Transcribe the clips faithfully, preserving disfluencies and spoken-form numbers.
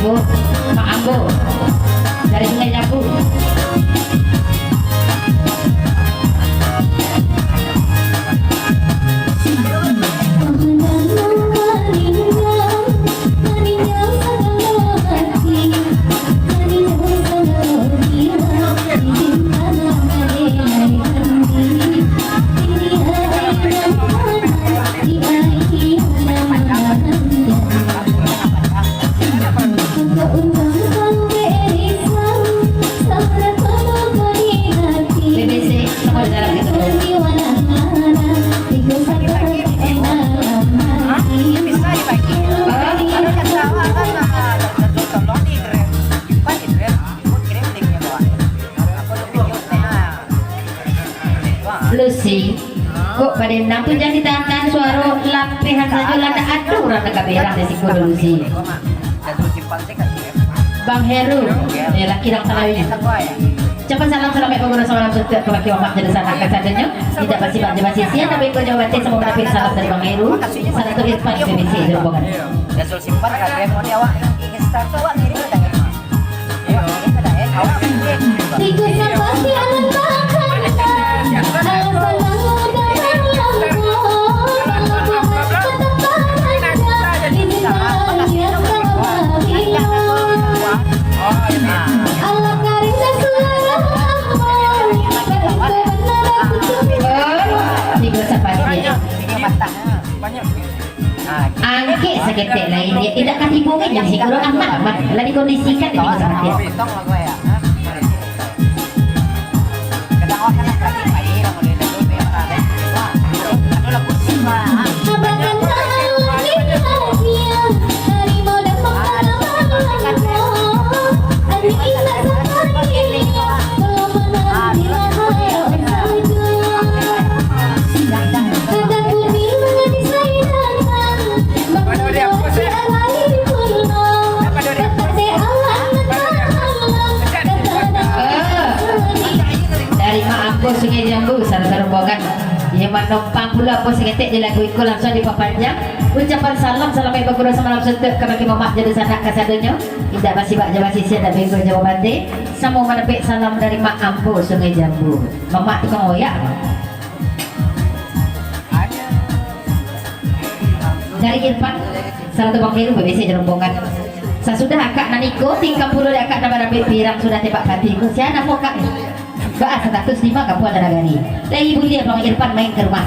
Mak Ambo dari Sungai Jambu. Lucy, kok badan nan tu jan ditahan-tahan suaro, lapehan sajo lah, ndak ado urang nan ka berang di siko doh, Lucy. Bang Heru, eh, laki urang Salawi. Ucapan salam salamaik baguru samalam suntuak kabake mamak jo dunsanak kasadonyo. Indak basibak jo basisiah, tapi ko jo batin samo manapik salam dari Bang Heru. Salam tu Irfan, P B C, di rombongan. Dasul simpan, kabeh mau di awak. Ingin start tu awak ngirim ke tangan. Tigo sapati. Angkek saketek lai, indak ka tibo kan, jadi sikuro aman, aman. Lah dikondisikan, jadi saketek. Dari Mak Ambo Sungai Jambu, sarato rombongan. Iyo manompang pulo ambo saketek di lagu iko, langsuang dipapanjang. Ucapan salam salamaik baguru samalam suntuak kabake mamak jo dunsanak kasadonyo. Indak basibak jo basisiah, indak benggo jo babatin. Samo manapik salam dari Mak Ambo Sungai Jambu. Mamak tukang oyak. Dari Irfan, sarato Bang Heru, babesek jo rombongan. Sasudah akak nan iko, tingkam pulo dek akak nan barambek pirang, sudah tembak pati ko. Sia namo akak ni? Baa status di ma kampuang nan nagari. Lai buliah Bang Irfan main ka rumah.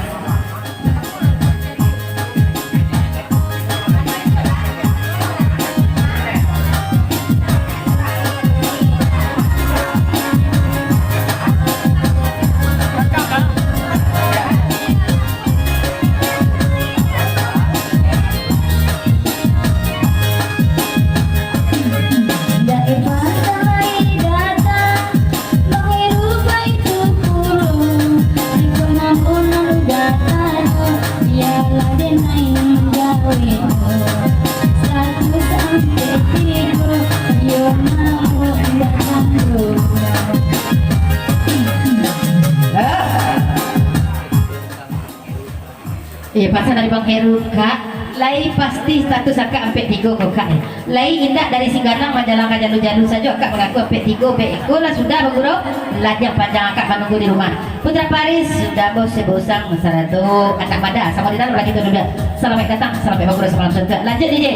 Eh, pasan dari Bang Heru, Kak. Lai pasti status akak ampek tigo ko, Kak, eh. Lai indak dari Singganang manjalang ka Jalu-Jalu sajo, akak mangaku ampek tigo, ampek iko lah sudah, baguru. Lanjang panjang akak manunggu di rumah. Putra Paris, sudah bos sebosang sarato anak mada, samo di dalam lagi tu duduak. Salamaik datang, salamaik baguru samalam suntuak. Lanjut, D J.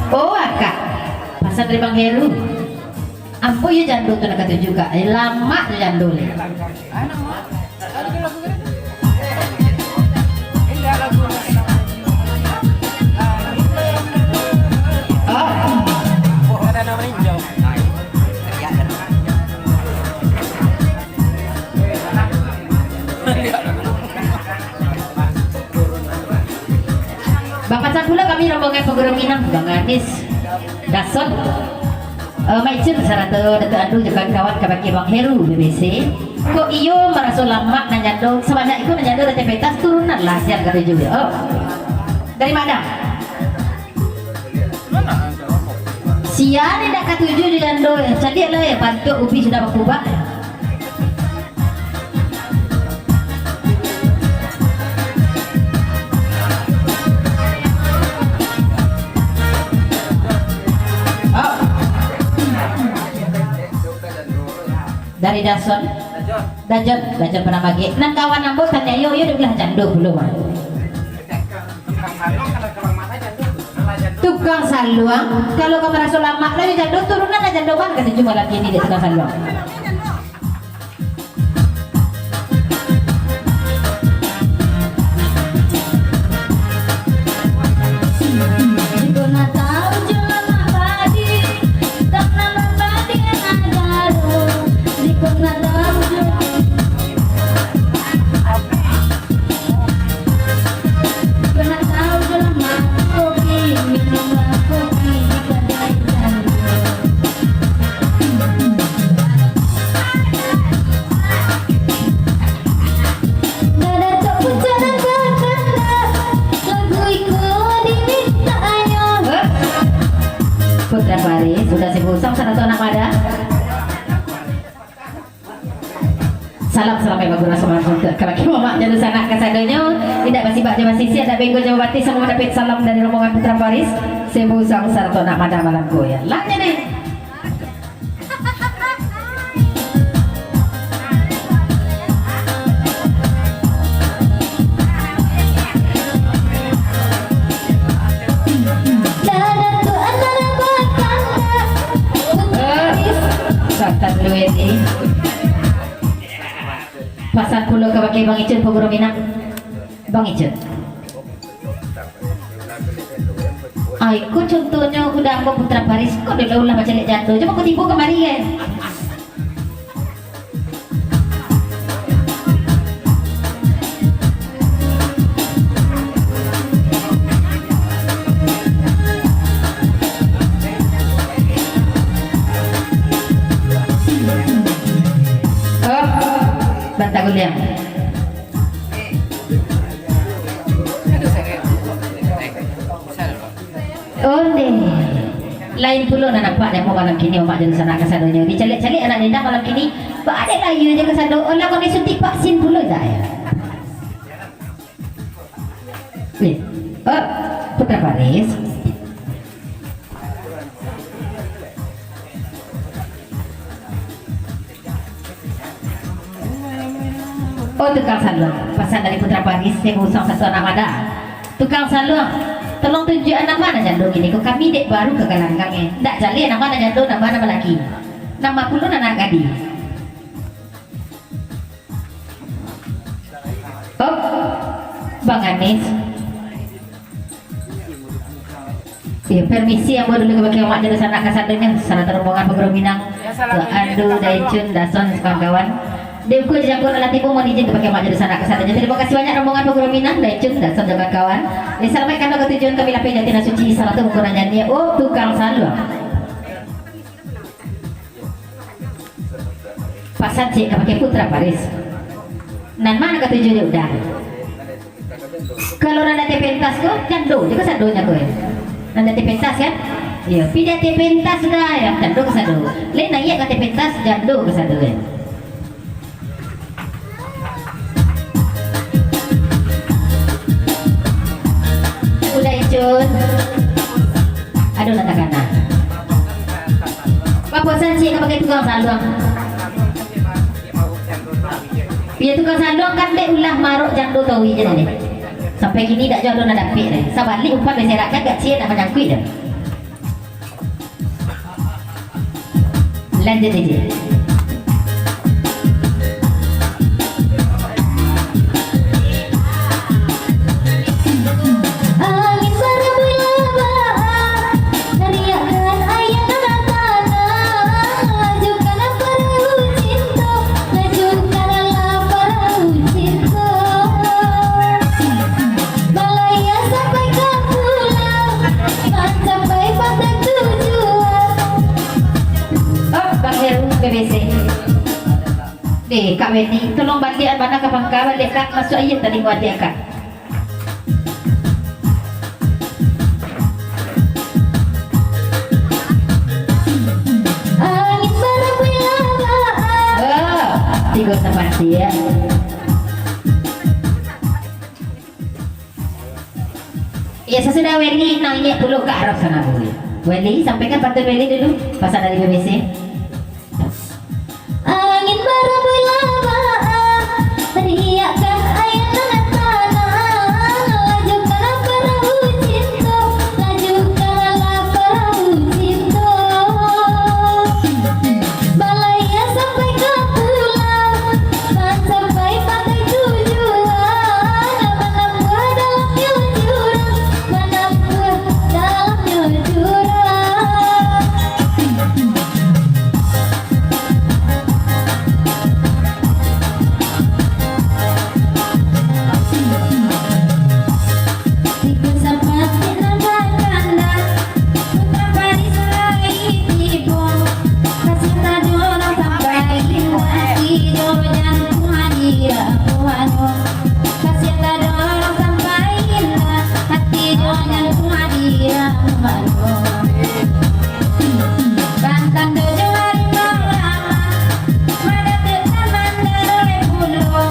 Oh, akak. Pasan dari Bang Heru. Ambo iyo jando tu nak katuju, Kak. Eh, lamak jo jando ni. Ah. Bapasan pulo kami rombongan paguru Minang, Bang Anis, Dason. Eh, Mak Icun sarato Datuk Andu jo kawan-kawan ka bakeh Bang Heru B B C. Kok iyo maraso lamak nan jando, sabanyak iko nan jando dari pentas, turunanlah sian katuju. Oh. Dari mana? Sian indak katuju jo jando, caliaklah ya, bantuak ubi sudah bakubak. Oh. Dari Dason. Dajon, Dajon pernah bagi. Nan kawan ambo tanya, yo, yo, diulah jando pulo, mah. Tukang saluang, kalau kau maraso lamak lah, yo, jando, turunanlah jando, mah, katuju malam kini dek tukang saluang. Putra Faris, sudah sibuk usang sarato anak mada. Salam, salam yang bagus, salam untuk kabake mamak jo dunsanak kasadonyo. Indak basibak jo basisi, indak benggo jo babatih, samo mandapek salam dari rombongan Putra Faris, Sembusang sarato anak mada malam ko, ya. Lanjut, deh. Eh, satan lu ini. Pasan pulo kabake Bang Icun, Paguru Minang. Bang Icun. Ai, ko contohnyo udah ambo Putra Faris, ko dulu ulah bacaliak jando. Cubo ko tibo kamari, eh. Oh, bantah guliang. Ondeh. Lain pulo nan nampak dek ambo malam kini, mamak jo dunsanak kasadonyo. Dicaliak-caliak anak dendang malam kini, baa dek layu jo kasado. Olah kau disuntik vaksin pulo, dak, ya? Wih, oh, Putra Faris. Oh, tukang saluang, pasan dari Putra Faris, Sembusang sarato anak mada. Tukang saluang, tolong tunjuakan nan ma nan jando kini ko, kami dek baru ka galanggang, eh. Ndak jaleh nan ma nan jando, nan ma nan balaki. Nan ma pulo nan anak gadih. Oh, Bang Anis. Iyo, permisi ambo dulu kabake mamak jo dunsanak kasadonyo, sarato rombongan Paguru Minang, Tuan Andu, Daicun, Dason, kawan-kawan. Di ukua jangko nan lah tibo, mohon izin kabake mamak jo dunsanak kasadonyo. Tarimo kasih banyak rombongan Paguru Minang, Daicun, Dason, jo kawan-kawan. Disalamaikkan ka tujuan kami lapeh jati nan suci, sarato mangko nan janiah, oh, tukang saluang. Pasan ciek kabake Putra Faris. Nan ma nan katuju dek uda? Kalau nan di ateh pentas ko, jando jo kasadonyo ko, eh. Nan di ateh pentas, kan? Iyo, pi di ateh pentas sudah, yo, jando kasado. Lai naiak ka ateh pentas, jando kasado, eh. Uda Icun. Aduh, lah takana. Bapasan ciek kabake tukang saluang. Iyo, tukang saluang kan dek ulah marok jando tawi je deh. Sampai kini dak juo ado nan dapek deh. Sabalik umpan beserak kan gak ciek nak manyangkuik deh. Lanjut aja. Angin berembus labahan, teriakkan ayah tanah-tanah, lajukanlah perahu cinta, lajukanlah perahu cinta. Balayar sampai ka pulau, mancapai pantai tujuan. B C. Deh, Kak Weni, tolong baliak bana ka pangka, baliak, Kak, masuak aia talingo adek, Kak. Angin barabuih labakan. Oh, tigo sapatiak. Ya, sasudah Weli naiak pulo ka arok sana, Bu. Weli, sampaikan pantun Weli dulu, pasan dari B B C. Angin barabuih labakan, riakkan aia nan tanang, lajukanlah parahu cinto, lajukanlah parahu cinto. Balayia sampai ka pulau, sampai pantai tujuan, manampuah dalamnyo jurang, manampuah dalamnyo jurang. Tigo sapatiak nan bakandak, putra Paris lai tibo. Kasiah sadonyo sampai indak, hati jo jantuang di rabuanyo. Kasiah sadonyo sampai indak, hati jo jantuang di rabuanyo. Bantando jo harimau ramah, madapek taman daroi pulo.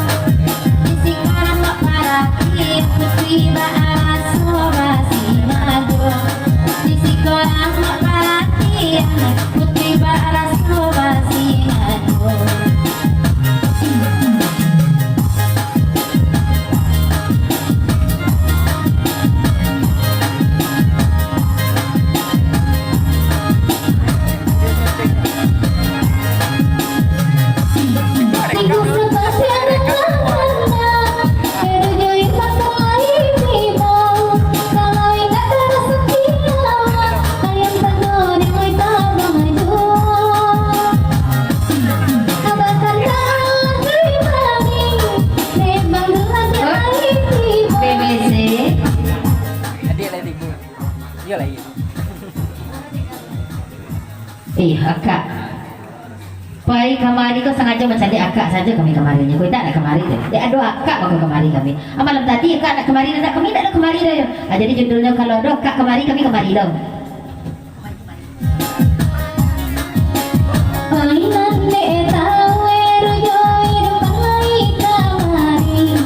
Di siko ramah parati, putri baraso basingajo. Di siko ramah parati, putri baraso basingajo. B B C. Adik lah tibo. Iyolah, iyo. Eh, akak. Pai kamari ko sangajo mancaliak akak sajo kami kamari nyo. Ko indak nak kamari doh. Dek ado akak mako kamari kami. Ah, malam tadi akak nak kamari, nak kami indak nak kamari doh yo. Ah, jadi judulnyo kalau ado akak kamari, kami kamari doh. Oi nan dek tahu, eh, rujo iduik lai kamari.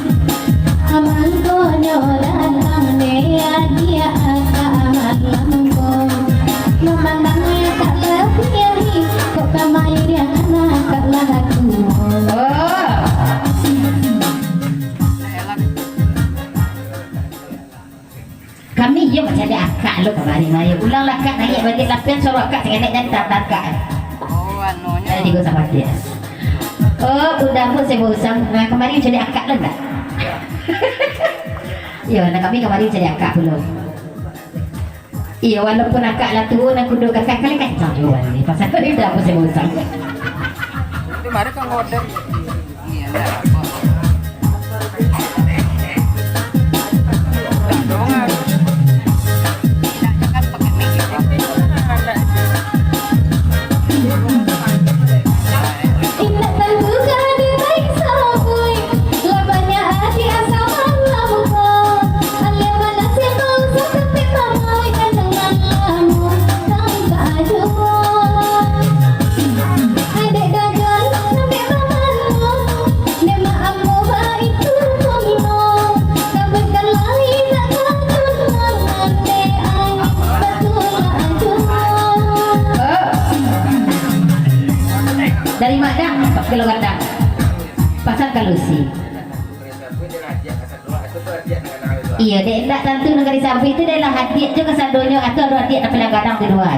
Mangkonyo datang dek agiah akak malam ko. Mamandang akak labiah, kok kamari dek akak lah tuo. Oh. Kami iyo mancaliak akak lo kamari, nah, yo. Ulanglah akak naiak baliak lapian, suaro akak sangenek jan tatakak. Oh, anunyo. Ada tigo sapatiak. Oh, Bunda Ambo Sebo Usang, nah, kamari mancaliak akak lo ndak? Iyo, nah, kami kamari mancaliak akak pulo. Iyo, walaupun akak lah tuo, nan kudo kakak kali kacau juo ni. Pasal tadi Bunda Ambo Sebo Usang. Itu baru kan order. Dari Madang, Pak Kilo Gadang. Pasang kalusi. Iyo, dek indak tantu nagari Sabuik tu, dek lah adiak jo kasadonyo, atau ado adiak nan paling gadang di lua.